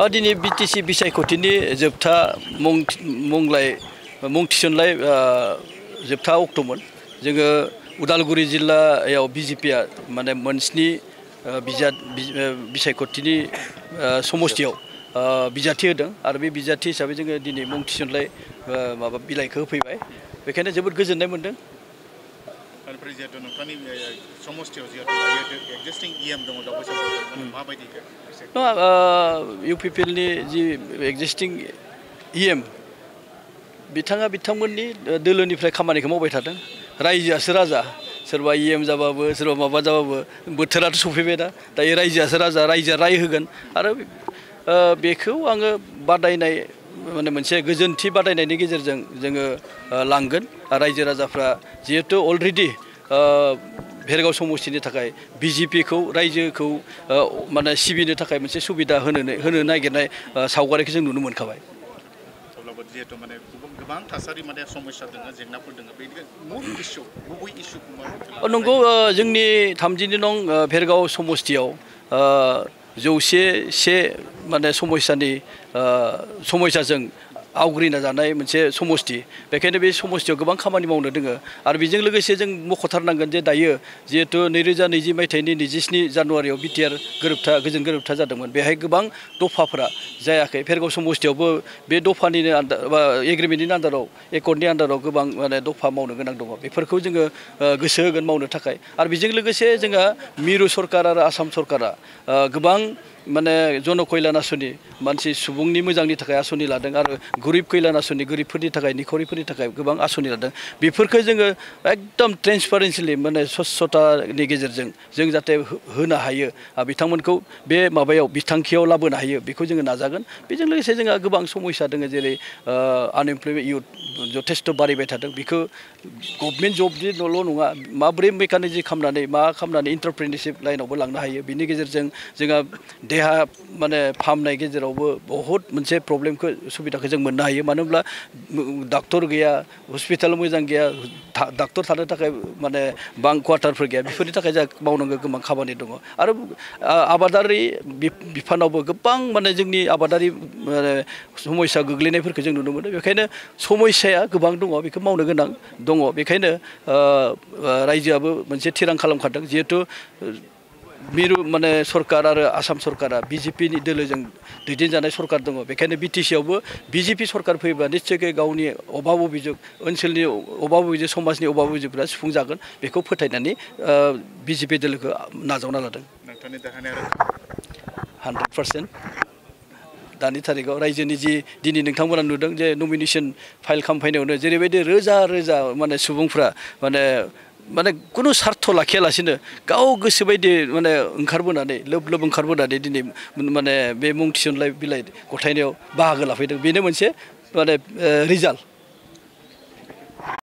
दिनै बिटिसि बिसायख'थिनि जोबथा मुं थिसननाय जोबथा अक्ट'मोन जोङो उदालगुरि जिल्लायाव बिजेपिआ माने मोनस्नि बिसायख'थिनि समस्तियाव बिजाथि होदों आरो बे बिजाथि हिसाबै जोङो दिनै मुं थिसननाय माबा बिलाइखौ होफैबाय बेखायनो जोबोद गोजोननाय मोनदों। ओमफ्राय जिहेतु नोंथांनि समस्तियाव जिहेतु एक्जिस्टिं इएम दङ दावबायसाफोर माबायदि नङा इउपिपिएलनि जि एक्जिस्टिं इएम बिथांमोननि दोलोनिफ्राय खामानिखौ मावबाय थादों रायजोआसो राजा सोरबा इएम जाबाबो सोरबा माबा जाबाबो बोथोराथ' सफैबाय दायो रायजोआसो राजा रायजोआ राय होगोन आरो बेखौ आङो बादायनाय माने मोनसे गोजोनथि बादायनायनि गेजेरजों जोङो लांगोन रायजो राजाफ्रा जिहेतु अलरेडि भेरगाव समस्तिनि थाखाय बिजेपिखौ रायजोखौ माने सिबिनो थाखाय मोनसे सुबिदा होनो नागिरनाय सावगारिखौ जों नुनो मोनखाबाय। अब्लाबो जिहेतु माने गोबां थासारि माने समस्या दङ जेंनाफोर दङ बेनिखायनो गुबै इस्युखौ नंगौ जोंनि 32 नं भेरगाव समस्तियाव 101 माने समस्याजों आवग्रिना जानाय मोनसे समस्ति बेखायनो बे समस्तियाव गोबां खामानि मावनो दोङो आरो बेजों लोगोसे जों मख'थारनांगोन जे दायो जिहेतु 2020 मायथाइनि 27 जानुवारियाव बिटिआर गोजोन गोरोबथा जादोंमोन बेहाय गोबां दफाफोरा जायाखै भेरगाव समस्तियावबो बे दफानिनो बा एग्रिमेन्टनि आन्दाराव एकर्डनि आन्दाराव गोबां माने दफा मावनो गोनां दङ बेफोरखौ जोङो गोसो होगोन मावनो थाखाय आरो बेजों लोगोसे जोंहा मिरु सरकार आरो आसाम सरकारा गोबां माने जन कल्याण आसनि मानसि सुबुंनि मोजांनि थाखाय आसनि लादों आरो गरिब कल्याण आसनि गरिबफोरनि थाखाय निखावरिफोरनि थाखाय गोबां आसनि लादों बेफोरखौ जोङो एकदम ट्रेन्सपारेन्सिलि माने स्वच्छतानि गेजेरजों जों जाहाथे होनो हायो बिथांमोनखौ बे माबायाव बिथांखियाव लाबोनो हायो बेखौ जोङो नाजागोन बेजों लोगोसे जोंहा गोबां समस्या दङ जेरै आनएमप्लयमेन्ट इउथ जथेस्थ' बारायबाय थादों बेखौ गभर्नमेन्ट जबनिल' नङा माबोरै मेकानिजम खालामनानै इन्टारप्रेनिरशिप लाइनावबो लांनो हायो बिनि गेजेरजों जोंहा देहा माने फाहामनाय गेजेरावबो बहुत मोनसे प्रब्लेमखौ सुबिदाखौ जों मोननो हायो मानो होनब्ला डाक्टर गैया हस्पिटाल मोजां गैया डाक्टर थानो थाखाय माने बां क्वार्टारफोर गैया बेफोरनि थाखाय जों मावनांगौ गोबां खामानि दङ आरो आबादारि बिफानावबो गोबां माने जोंनि आबादारि समस्या गोग्लैनायफोरखौ जों नुनो मोनो बेखायनो समस्याया गोबां दङ बेखौ मावनो गोनां दङ बेखायनो रायजोआबो मोनसे थिरां खालामखादों जिहेतु मिरु माने सरकार आरो आसाम सरकारा बिजेपिनि दोलोजों दैदेनजानाय सरकार दङ बेखायनो बिटिसियावबो बिजेपि सरकार फैयोबा निस्सयकै गावनि अभाब अभियोग ओनसोलनि अभाब अभियोग समाजनि अभाब अभियोगफोरा सुफुंजागोन बेखौ फोथायनानै बिजेपि दोलोखौ नाजावना लादों 100% दानि थारिखआव रायजोनि जि दिनै नोंथांमोना नुदों जे नमिनेसन फाइल खालामफैनायावनो जेरैबायदि रोजा रोजा माने सुबुंफ्रा माने कुनु सार्थ लाखियालासिनो गाव गोसोबायदि माने ओंखारबोनानै लोब लोब ओंखारबोनानै दिनै माने बे मुं थिसननाय बिलाइ गथायनायाव बाहागो लाफैदों बेनो मोनसे माने रिजाल्ट